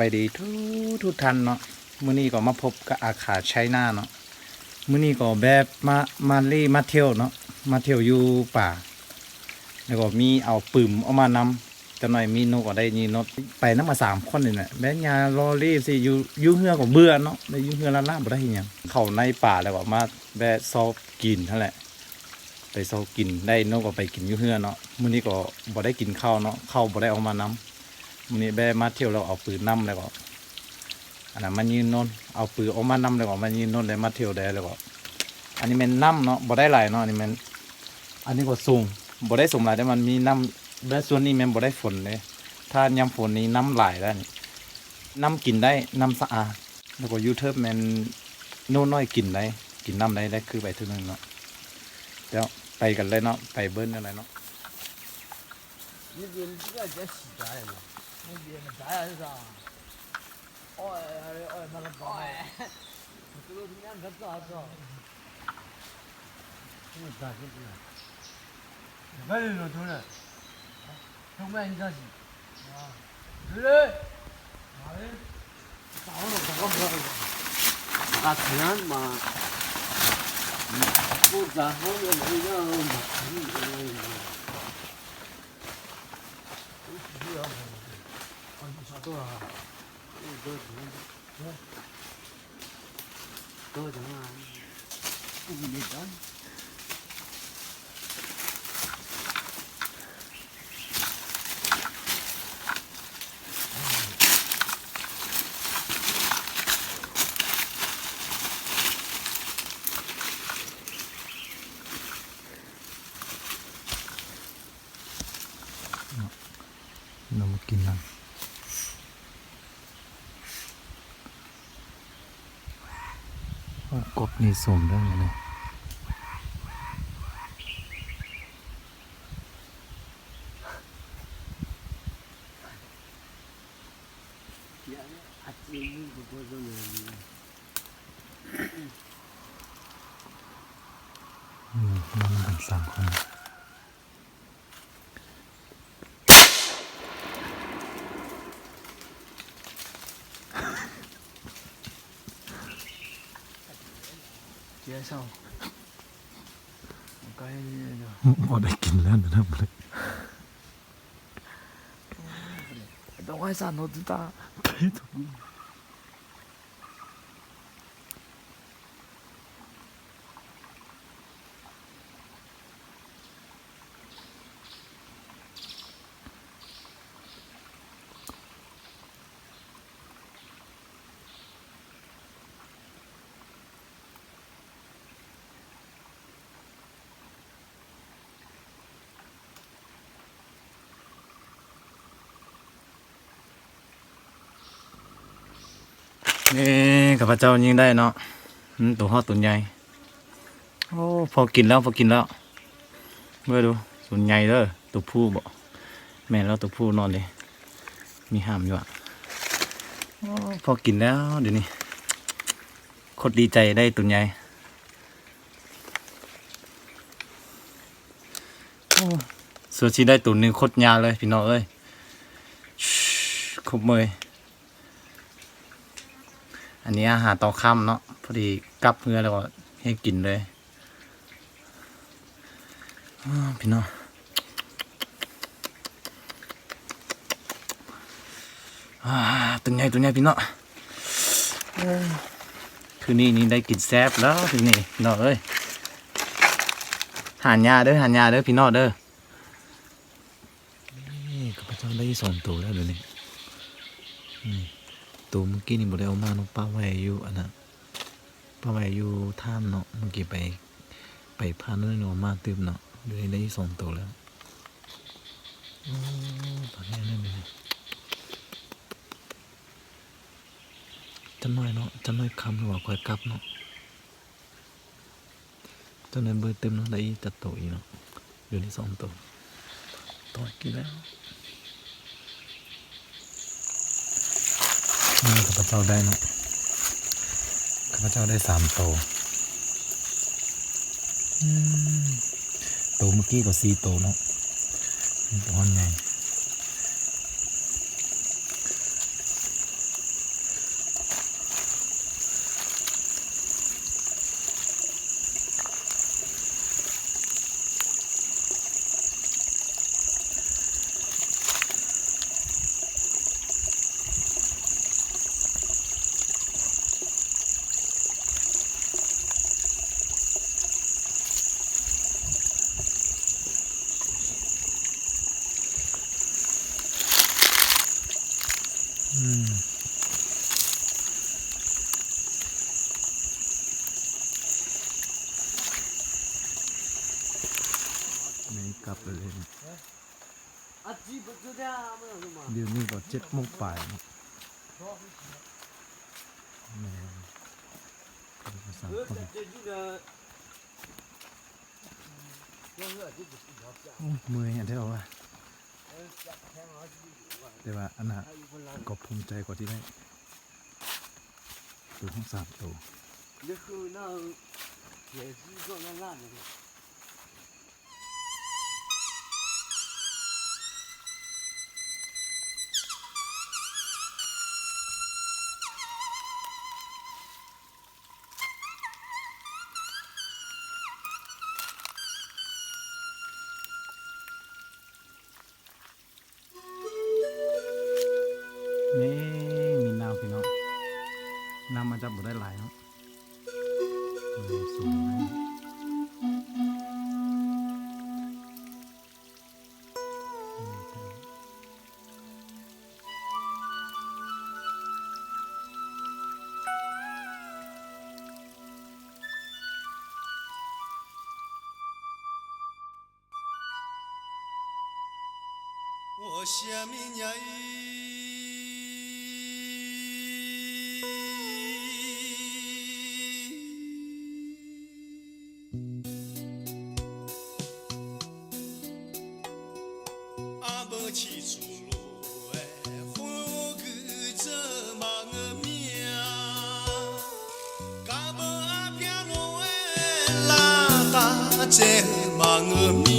ສະບາຍດີທຸກໆທ່ານເນາະ, ມື້ນີ້ກໍມາພົບກັບອາຄາໄຊນາເນາະ. ມື້ນີ້ກໍແບບມາ ມາເລ່ນ ມາທ່ຽວເນາະ, ມາທ່ຽວຢູ່ປ່າ ແລ້ວກໍມີເອົາປືນອອກມານຳ. ຈັກໜ້ອຍມີນົກກໍໄດ້ຍິງນົກ ໄປນຳກັນສາມຄົນນີ້ແຫຼະ. ແບບຍ່າງລໍເລ່ນຊື່ ຢູ່ ຢູ່ເຮືອນກໍເບື່ອເນາະ, ໄດ້ຢູ່ເຮືອນລ້າໆ ບໍ່ໄດ້ເຮັດຫຍັງ. ເຂົ້າໃນປ່າແລ້ວກໍມາແບບຊອກກິນຫັ້ນແຫຼະ, ໄປຊອກກິນ ໄດ້ນົກກໍໄປກິນຢູ່ເຮືອນເນາະ. ມື້ນີ້ກໍບໍ່ໄດ້ກິນເຂົ້າເນາະ, ເຂົ້າບໍ່ໄດ້ເອົາມານຳ. ມື້ນີ້ແບບມາທ່ຽວແລ້ວເອົາປືນນຳ ແລ້ວກໍ ອັນນັ້ນມາຍິງນົກ, ເອົາປືນອອກມານຳ ແລ້ວກໍມາຍິງນົກ ແລ້ວມາທ່ຽວໄດ້. ແລ້ວກໍ ອັນນີ້ແມ່ນນ້ຳເນາະ, ບໍ່ໄດ້ຫຼາຍເນາະ. ອັນນີ້ແມ່ນ ອັນນີ້ກໍສູງ ບໍ່ໄດ້ສູງຫຼາຍ ແຕ່ມັນມີນ້ຳ. ແບບຊ່ວງນີ້ແມ່ນບໍ່ໄດ້ຝົນເດ້, ຖ້າຍາມຝົນນີ້ນ້ຳຫຼາຍແລ້ວນີ້. ນ້ຳກິນໄດ້ ນ້ຳສະອາດ. ແລ້ວກໍຢູ່ເທິງແມ່ນນົກນ້ອຍກິນໄດ້, ກິນນ້ຳໄດ້ ໄດ້ຄືໄປເທື່ອໜຶ່ງເນາະ. ແລ້ວໄປກັນເລີຍເນາະ, ໄປເບິ່ງກັນເລີຍເນາະ. ເນາະ ເອົາມາກິນນຳ. ໂອ້ ກົບນີ້ສົມເດີນີ້. ອືມ ນອນນຳກັນສາມຄົນ. ເຈເຊົາ ບໍ່ໄດ້ກິນແລ້ວນະ. ນີ້ຂ້າພະເຈົ້າຍິງໄດ້ເນາະ. ອືມ ໂຕຮອດໂຕໃຫຍ່. ໂອ້ ພໍກິນແລ້ວ ພໍກິນແລ້ວ. ເບິ່ງດູ ໂຕໃຫຍ່ເດີ. ໂຕຜູ້ບໍ? ແມ່ນແລ້ວ ໂຕຜູ້ນອນເດ້. ມີຫາມຢູ່ອະ. ໂອ້ ພໍກິນແລ້ວດຽວນີ້. ໂຄດດີໃຈໄດ້ໂຕໃຫຍ່. ໂອ້ ສ່ວນຊິໄດ້ໂຕໜຶ່ງໂຄດຍາວເລີຍພີ່ນ້ອງເອີຍ. ຄົບເມີຍ. ອັນນີ້ອາຫານຕອນຄ່ຳເນາະ, ພໍດີກັບເຮືອແລ້ວກໍເຮັດກິນເລີຍ. ອ້າ ພີ່ນ້ອງ ອາ ຕົວໃຫຍ່ ຕົວໃຫຍ່ພີ່ນ້ອງ. ເອີ ຄືນນີ້ນີ້ໄດ້ກິນແຊບແລ້ວຄືນນີ້ພີ່ນ້ອງເອີຍ. ຫາຍາກເດີ ຫາຍາກເດີພີ່ນ້ອງເດີ. ນີ້ຂ້າພະເຈົ້າໄດ້ສອງໂຕແລ້ວດຽວນີ້. ນີ້ ໂຕມື້ກີ້ນີ້ບໍ່ໄດ້ເອົາມາເນາະ, ປະໄວ້ຢູ່ອັນນັ້ນ ປະໄວ້ຢູ່ຖ້ຳເນາະ. ມື້ກີ້ໄປ ໄປຜ່ານນັ້ນເນາະ ມາຕື່ມເນາະ. ດຽວນີ້ໄດ້ສອງໂຕແລ້ວ. ໂອ້ ຕອນນີ້ນັ້ນ ຈັກໜ້ອຍເນາະ, ຈັກໜ້ອຍຄ່ຳແລ້ວກໍຄ່ອຍກັບເນາະ. ຕົວນັ້ນເບີດຕື່ມເນາະ, ໄດ້ອີກຈັກໂຕອີກເນາະ. ຢູ່ນີ້ສອງໂຕ. ໂຕກິນແລ້ວ. ນີ້ຂ້າພະເຈົ້າໄດ້ເນາະ, ຂ້າພະເຈົ້າໄດ້ສາມໂຕ. ອືມ ໂຕມື້ກີ້ກໍສີ່ໂຕເນາະ. ນີ້ໂຕໃຫຍ່. ກັບໄປເລີຍ. ດຽວນີ້ກໍເຈັດໂມງປາຍເນາະ. ແມ່ນ ສາມຄົນ. ໂອ້ຍ ເມື່ອຍແທ້ວ່າ ແຕ່ວ່າອັນນ່າ ກໍພູມໃຈກວ່າທີ່ໄດ້ໂຕທັງສາມໂຕ. ນີ້ ມີນ້ຳພີ່ນ້ອງ ນ້ຳມັນຈະບໍ່ໄດ້ຫຼາຍເນາະ. ນ້ຳສວຍເນາະ.